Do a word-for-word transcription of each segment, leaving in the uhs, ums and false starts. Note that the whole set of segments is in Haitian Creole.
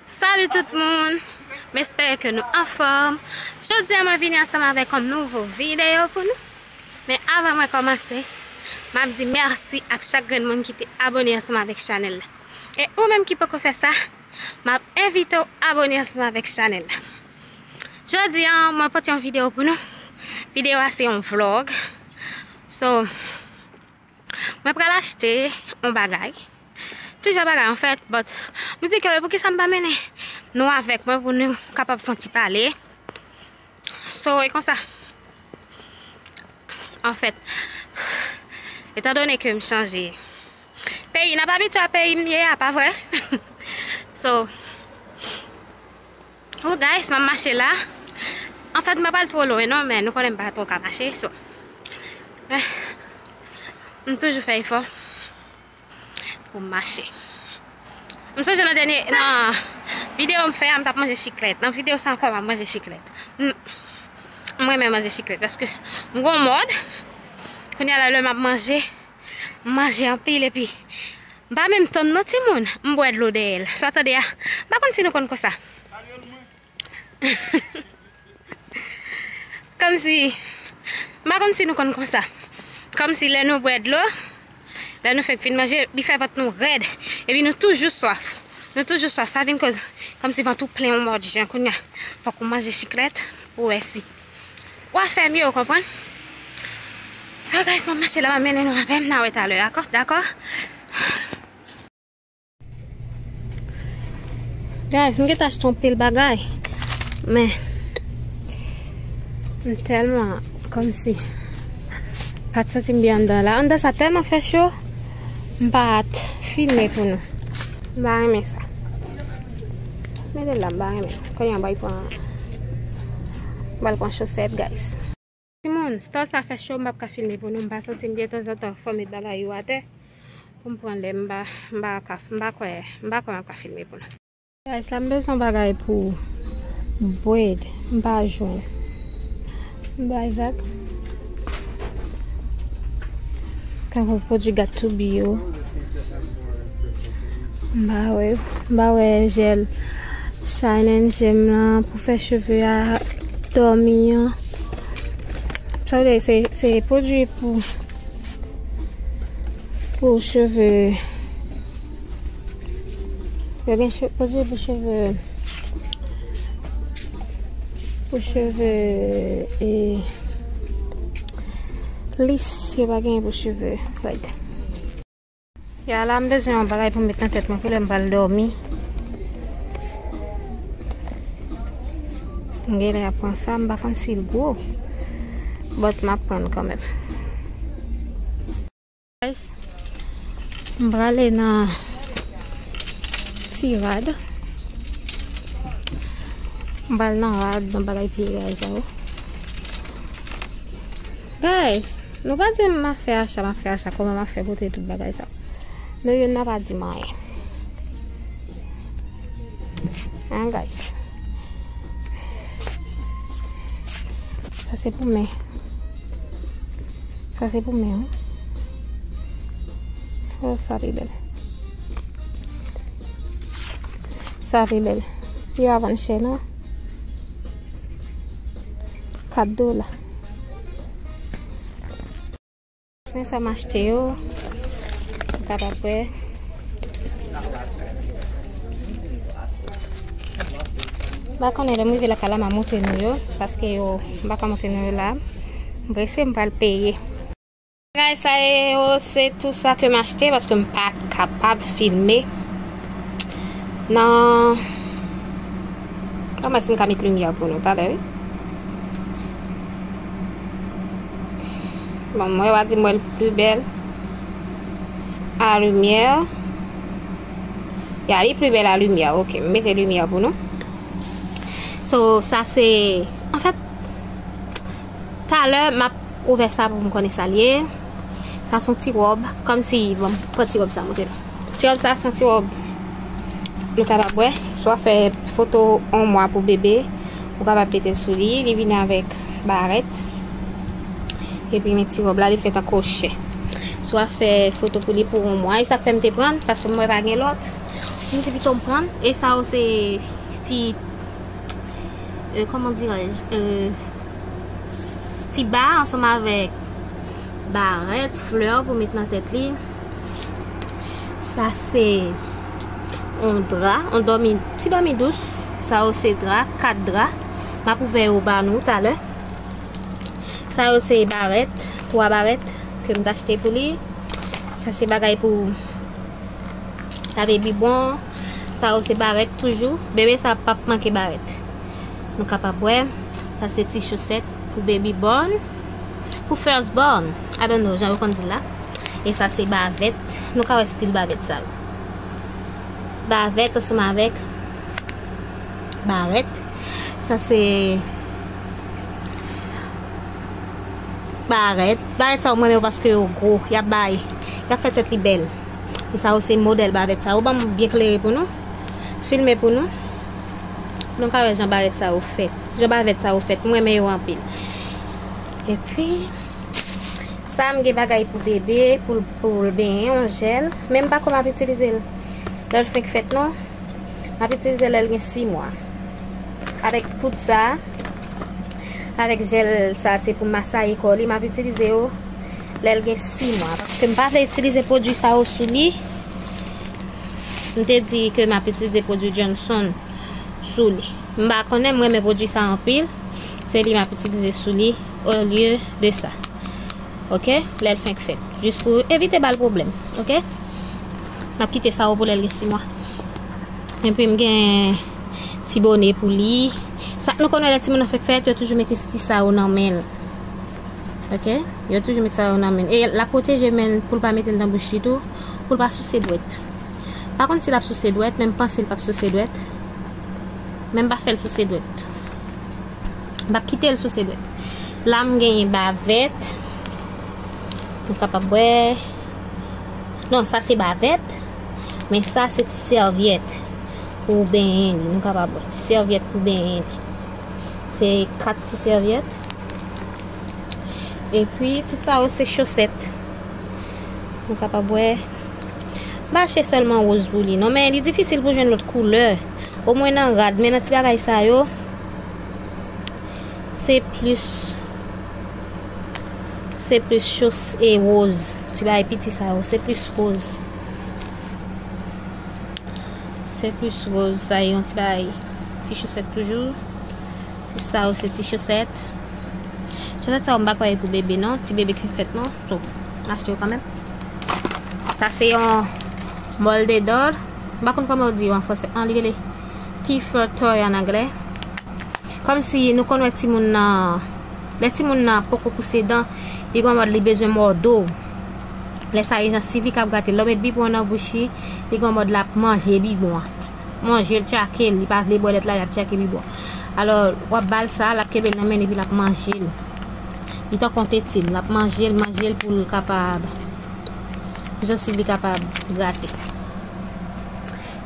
Salut tout moun! M espere ke nou anfòm. Jodi a mwen vini ansanm avèk yon nouvo videyo pou nou. Men avan mwen kòmanse, m ap di mèsi ak chak grenn moun ki te abone ansanm avèk chanèl la. E ou menm ki poko fè sa, m ap envite w abone ansanm avèk chanèl la. Jodi a, mwen pote yon videyo pou nou. Videyo a se yon vlog. So, mwen pral achte yon bagay. Plizyè bagay, anfèt, but m di ke poukisa m pa mennen nou avèk mwen pou nou kapab fè yon ti pale. So, e konsa. Anfèt, etandone ke m chanje peyi, n ap abitye a peyi m ye a, pa vre? So, oh, guys, m ap mache la. Anfèt, m pa pral twò lwen, non, men nou konnen m pa twò ka mache, so. Men, m toujou fè efò pou m mache. M sonje nan dènye, nan videyo m fè a, m t ap manje chiklèt. Nan videyo sa ankò, m ap manje chiklèt. M, m renmen manje chiklèt, paske m gon mòd. Kounye a la, lè m ap manje, m manje anpil, epi m pa menm tann non, timoun, m bwè dlo dèyè l. Sa w tande a, m pa konn si nou konn konsa. Kòmsi, m pa konn si nou konn konsa. Kòmsi lè nou bwè dlo, lè nou fèk fin manje, li fè vant nou rèd. Epi nou toujou swaf. Nou toujou swaf. Sa vin koz, kòmsi vant ou plen yon mòd jan kounye a. Fòk ou manje chiklèt pou wè si w a fè mye, ou konprann? So, guys, m ap mache la, m ap mennen nou avè m, n a wè talè, dakò? Dakò? Guys, m gentan achte yon pil bagay. Men, m tèlman, kòmsi, pa t santi m byen anndan la. Anndan sa tèlman fè cho, m pa t filme pou nou. M pa renmen sa. Mete l la, m pa renmen. Kounye a, m pral pran, m pral pran chosèt, guys. Timoun, store sa fè cho, m p ap ka filme pou nou, m pa santi m byen, tanzantan, fò m met bagay yo atè, pou m pran lè, m pa, m pa ka, m pa kwè, m pa kwè m ap ka filme pou nou. Guys, la m bezwen bagay pou bread, m pa jwenn. M bay vag. Tankou pwodui Got to Be yo. M pa wè, m pa wè jèl Shine and Gem lan pou fè cheve a dòmi an. Sa vle di se, se pwodui pou, pou cheve. Yo gen che-, pwodui pou cheve, pou cheve, e, lis, yo pa gen pou cheve rèd. Ya la, m bezwen yon bagay pou m met nan tèt mwen pou lè m pral dòmi. M genlè ap pran sa, m pa konn si l gwo. But m ap pran l kanmenm. Guys, m prale nan ti rad. M pral nan rad, nan bagay pye rad sa yo. Guys, nou pa di m ap fè acha, m ap fè acha, kòman m ap fè pote tout bagay sa yo. Nou youn nan pa di m anyen. Hein, guys. Sa se pou men. Sa se pou men, wi. Oh, sa pi bèl. Sa pi bèl. Yo pa vann chè, non. Kat dola. Men sa m achte yo. Ou kapab wè. M pa konnen lè m rive lakay la, m a montre nou yo. Paske yo, m pa ka montre nou yo la. M prese, m pral peye. Bagay sa yo, se tou sa ke m achte, paske m pa kapab filme nan, kòman si m ka met limyè pou nou talè, wi. Bon, mwen, w a di m wè l pli bèl a limyè. Ya, li pli bèl a limyè. Ok, m mete limyè pou nou. So, sa se, anfèt, talè, m ap ouvè sa pou m konnen sa l ye. Sa se yon ti wòb, kòmsi, bon, m pran ti wòb sa, montre m. Ti wòb sa, se yon ti wòb nou kapab wè. Si w ap fè foto yon mwa pou bebe, ou kapab mete l sou li. Li vini avèk barèt. Epi, men ti wòb la, li fèt an kwochè. Si w ap fè foto pou li pou yon mwa. E sa k fè m te pran l, paske m wè pa gen lòt. M di pito m pran l. E sa yo se ti, euh, comment dirais-je, euh, ti ba ansanm avèk barèt, flè pou met nan tèt li. Sa se yon dra, yon dòmi, ti dòmi dous. Sa yo se dra, kat dra. M ap ouvè yo ba nou talè. Sa yo se barèt, twa barèt ke m t achte pou li. Sa se bagay pou lave bibwon. Sa yo se barèt toujou. Bebe sa p ap manke barèt. Nou kapab wè. Sa se ti chosèt pou baby born. Pou first born. I don't know, jan yo konn di l la. E sa se bavèt. Nou ka wè stil bavèt sa yo. Bavèt ansanm avèk barèt. Sa se barèt. Barèt sa yo m renmen yo paske yo gwo. Y ap bay. Y ap fè tèt li bèl. E sa yo se modèl bavèt sa yo. Ban m byen klere pou nou. Filme pou nou. Pou nou ka wè jan barèt sa yo fèt. Jan bavèt sa yo fèt. M renmen yo anpil. Epi, sa m gen bagay pou bebe, pou l, pou l benyen, yon jèl. Men m pa kwè m ap itilize l lè l fenk fèt non. M ap itilize l lè l gen sis mwa. Avèk poud sa, avèk jèl sa, se pou masaye kò li. M ap itilize yo lè l gen sis mwa. Paske m pa vle itilize pwodui sa yo sou li. M te di ke m ap itilize pwodui Johnson sou li. M pa konnen, m renmen pwodui sa anpil. Se li m ap itilize sou li olye de sa. Ok? Lè l fenk fèt. Jis pou evite ba l pwoblèm. Ok? M ap kite sa yo pou lè l gen sis mwa. Epi m gen ti bone pou li. Sa, nou konnen lè timoun nan fenk fèt, yo toujou mete ti sa yo nan men l. Ok? Yo toujou met sa yo nan men l. E l ap pwoteje men l pou l pa mete l nan bouch li tou, pou l pa souse dwèt. Pa konn si l ap souse dwèt, men m panse l p ap souse dwèt. Men m pa fè l souse dwèt. M p ap kite l souse dwèt. La m genyen bavèt. Nou kapab wè. Non, sa se bavèt. Men sa se ti sèvyèt pou benyen li. Nou kapab wè. Ti sèvyèt pou benyen li. Se kat ti sèvyèt. Epi, tout sa yo se chosèt. Nou kapab wè. M pa achte sèlman woz pou li. Non, men li difisil pou jwenn lòt koulè. Omwen nan rad, men nan ti bagay sa yo, se plis, se plis chos e woz. Ti bagay piti sa yo, se plis woz. Se plis woz, sa e yon ti bagay. Ti chosèt toujou. Sa yo se ti chosèt. Chosèt sa yo m pa kwè e pou bebe non, ti bebe ki fèt non. So, m achte yo kanmenm. Sa se yon mòl de dòl. M pa konn kòman yo di yo an fransè. An, li rele Teether Toy an anglè. Kòmsi nou konn wè timoun nan, lè timoun nan poko pouse dan, li gon mòd li bezwen mòde w. Lè sa e jan Sivi k ap grate l. Lè w met bibwon nan bouch li, li gon mòd l ap manje bibwon an. Manje l, tchake l, li pa vle bwè lèt la, l ap tchake bibwon. Alò, w ap ba l sa, l ap kenbe l nan men l epi l ap manje l. Li tankou yon tetin, l ap manje l, manje l pou l kapab, jansiv li kapab grate.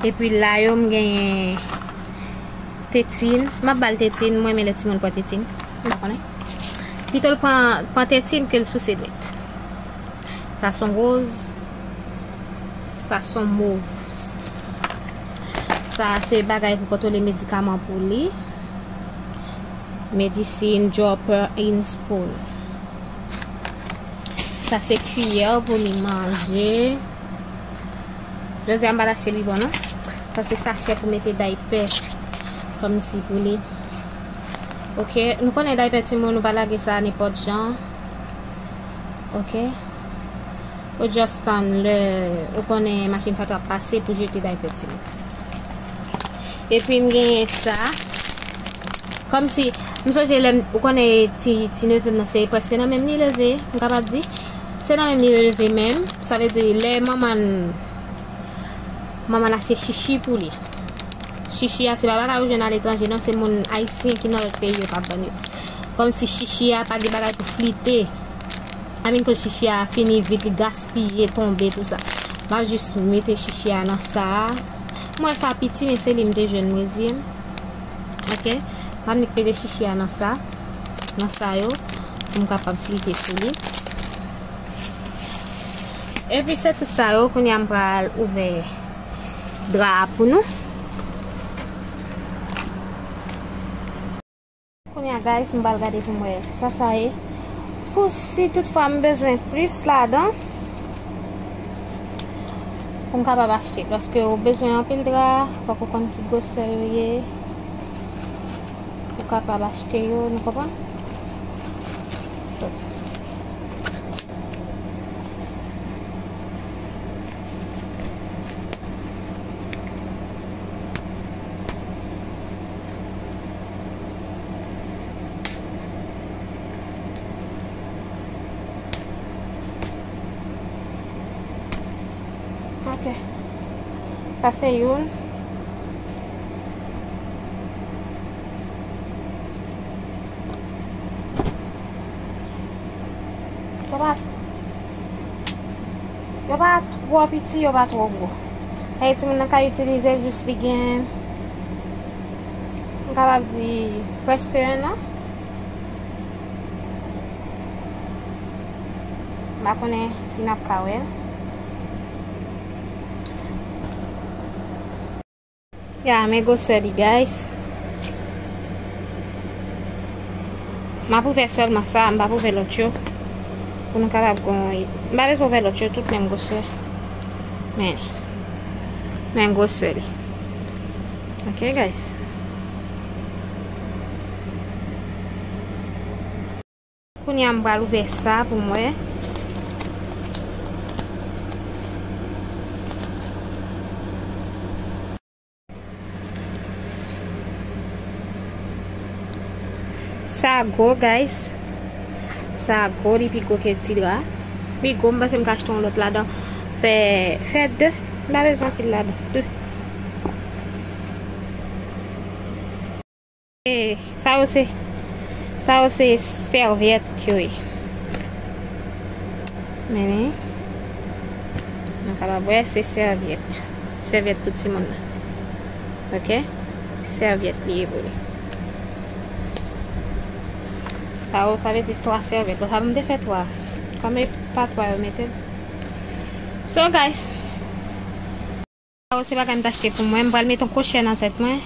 Epi la yo, m genyen tetin. M ap ba l tetin, mwen renmen lè timoun pran tetin. M pa konnen. Pito l pran, pran tetin ke l souse dwèt. Sa son woz. Sa son mov. Sa se bagay pou kontwole medikaman pou li. Medicine dropper in spoon. Sa se kiyè pou li manje. Jodi a m pa t achte bibwon non. Sa se sachè pou mete daypè. Kòmsi pou li. Ok, nou konnen daypè timoun, nou pa lage sa nenpòt jan. Ok. Ou just tann lè ou konnen machin fatra ap pase pou jete daypè timoun. Epi m genyen sa. Kòmsi, m sonje lè m, ou konnen ti, ti neve m nan se prèske nan menm li leve, m kapab di. Se nan menm li leve menm. Sa vle di lè manman l, manman l achte chichi pou li. Chichi a, se pa bagay ou jwenn aletranje non, se moun ayisyen ki nan lòt peyi yo k ap vann yo. Kòmsi chichi a pa gen bagay pou flite. Amin koz chichi a fini vit, li gaspiye, tonbe, tou sa. M ap jis mete chichi a nan sa a. M wè sa piti, men se li m te jwenn, mezye. Ok? M ap mete chichi a nan sa, nan sa yo, pou m kapab flite sou li. Epi se tout sa yo, kounye a m pral ouvè dra a pou nou. Kounye a, guys, m pral gade pou m wè sa sa ye. Pou si toutfwa m bezwen plis ladan, pou m kapab achte. Paske ou bezwen anpil dra, fòk ou konn ki gwosè yo ye. Ou kapab achte yo, nou konprann? So, Ok. Sa se youn. Yo pa, yo pa twò piti, yo pa twò gwo. Sa vle di timoun nan ka itilize jis li gen, m kapab di, prèske en an. M pa konnen si n ap ka wè l. Ya, men gwosè li, guys. M ap ouvè sèlman sa, m p ap ouvè lòt yo. Pou nou kapab gon, m pa bezwen ouvè lòt yo, tout menm gwosè. Men, men gwosè li. Ok, guys. Kounye a m pral ouvè sa pou m wè. Sa gwo, guys. Sa gwo, li pi gwo ke ti dra. Pi gwo, m panse m ka achte yon lòt ladan. Fè, fè de. M pa bezwen anpil ladan. De. E, sa yo se, sa yo se sèvyèt yo ye. Men, nou kapab wè se sèvyèt. Sèvyèt pou timoun nan. Ok? Sèvyèt li ye pou li. Sa yo, sa vle di twa sèvyèt. Bon, sa m te fè twa. Kòm e pa twa yo mete l. So, guys, sa yo se bagay m t achte pou mwen. M pral mete yon kwochè nan tèt mwen.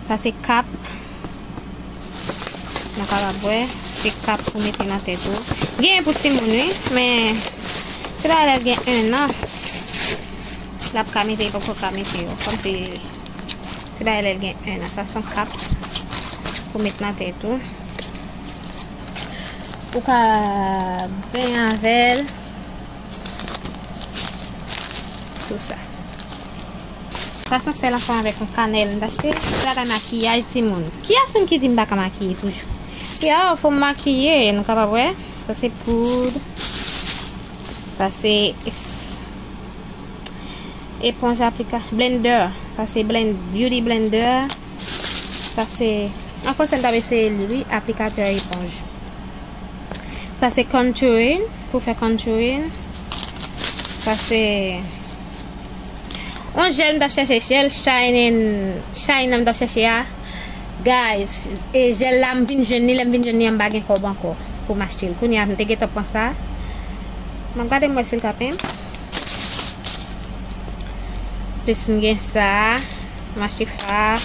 Sa se kap. Nou kapab wè. Se kap pou mete nan tèt ou. Genyen pou timoun, wi. Men, se bagay lè l gen en an. L ap ka mete, li poko ka mete yo. Kòmsi, se bagay lè l gen en an. Sa se yon kap pou met nan tèt ou. Ou ka benyen avè l. Tou sa. Sa se yon sèl ansanm avèk yon kanèl m t achte. Bagay makiyaj timoun. Kiyès moun ki di m pa ka makiye toujou? Ya, fò m makiye, nou kapab wè. Sa se poud. Sa se es-, eponj aplika-, blender. Sa se blend-, beauty blender. Sa se, an fransè m t ap eseye li, wi, aplikatè eponj. Sa se contouring, pou fè contouring. Sa se yon jèl m t ap chèche, jèl Shine and, Shine nan m t ap chèche a. Guys, e jèl la m vin jwenn li, lè m vin jwenn li an m pa gen kòb ankò pou m achte l. Kounye a m te gentan pran sa. M ap gade m wè si l ka pen m. Plis m gen sa. M achte fard.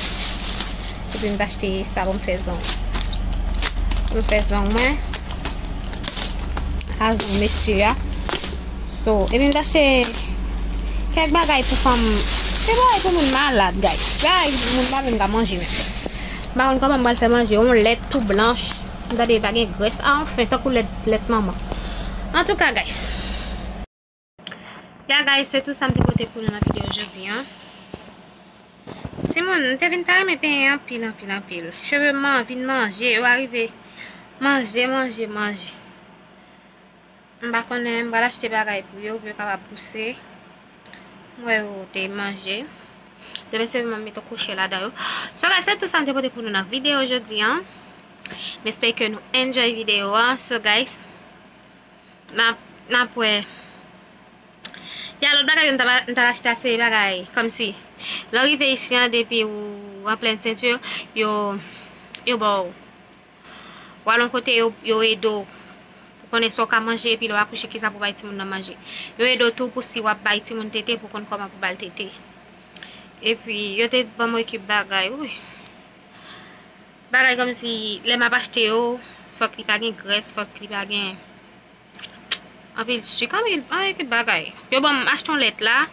Epi m t achte sa pou m fè zong. Pou m fè zong mwen. A zong mesye a. So, epi m t achte kèk bagay pou fanm. Se bagay pou moun malad, guys. Bagay moun pa menm ka manje menm. M pa konn kòman m pral fè manje. Yon lèt tou blanch. M tande pa gen grès. A, anfen, tankou lèt, lèt manman. Antouka, guys. Ya, guys, se tout sa m te pote pou nou nan videyo jodi a. Timoun, m te vin pa renmen penyen anpil, anpil, anpil. Cheve m an vin manje, yo arive manje, manje, manje. M pa konnen, m pral achte bagay pou yo, pou yo kapab pouse. M wè yo te manje. Demen se m ap mete yon kwochè ladan yo. So, guys, se tout sa m te pote pou nou nan videyo jodi a. M espere ke nou enjoy videyo a. So, guys, n ap, n ap wè. Ya, lòt bagay yo m ta, m ta achte a se bagay, kòmsi, lè w rive isi an, depi ou an plèn senti, yo, yo ba w. W al yon kote, yo, yo ede w pou konnen sa w ka manje, epi lè w akouche, kisa pou bay timoun nan manje. Yo ede w tou pou si w ap bay timoun tete, pou konn kòman pou ba l tete. Epi yo te ban mwen ekip bagay, wi. Bagay kòmsi lè m ap achte yo, fòk li pa gen grès, fòk li pa gen anpil sik, anpil, anpil bagay. Yo ban m achte yon lèt la.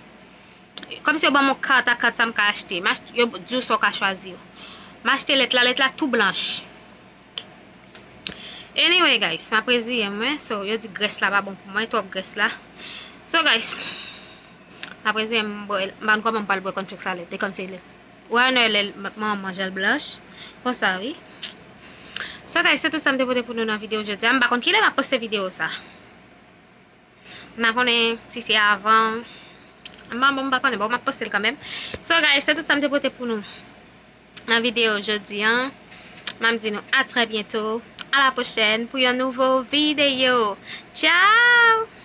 Kòmsi yo ban m yon kat a kat sa m ka achte. M ach- yo di w sa w ka chwazi yo. M achte lèt la, lèt la tou blanch. Anyway, guys, m ap reziyen mwen. So, yo di grès la pa bon pou mwen, twòp grès la. So, guys, m ap reziyen m bwè, m pa konn kòman m pral bwè cornflakes a lèt. E kòmsi lèt. Ou wè lè manman manje l blanch. Konsa, wi. So, guys, se tout sa m te pote pou nou nan videyo jodi a. M pa konn kilè m ap poste videyo sa. M pa konnen si se avan. M pa, m pa konnen, bon, m ap poste l kanmenm. So, guys, se tout sa m te pote pou nou nan videyo jodi a. M ap di nou a trè byento, a la pwochèn pou yon nouvo videyo. Tchao!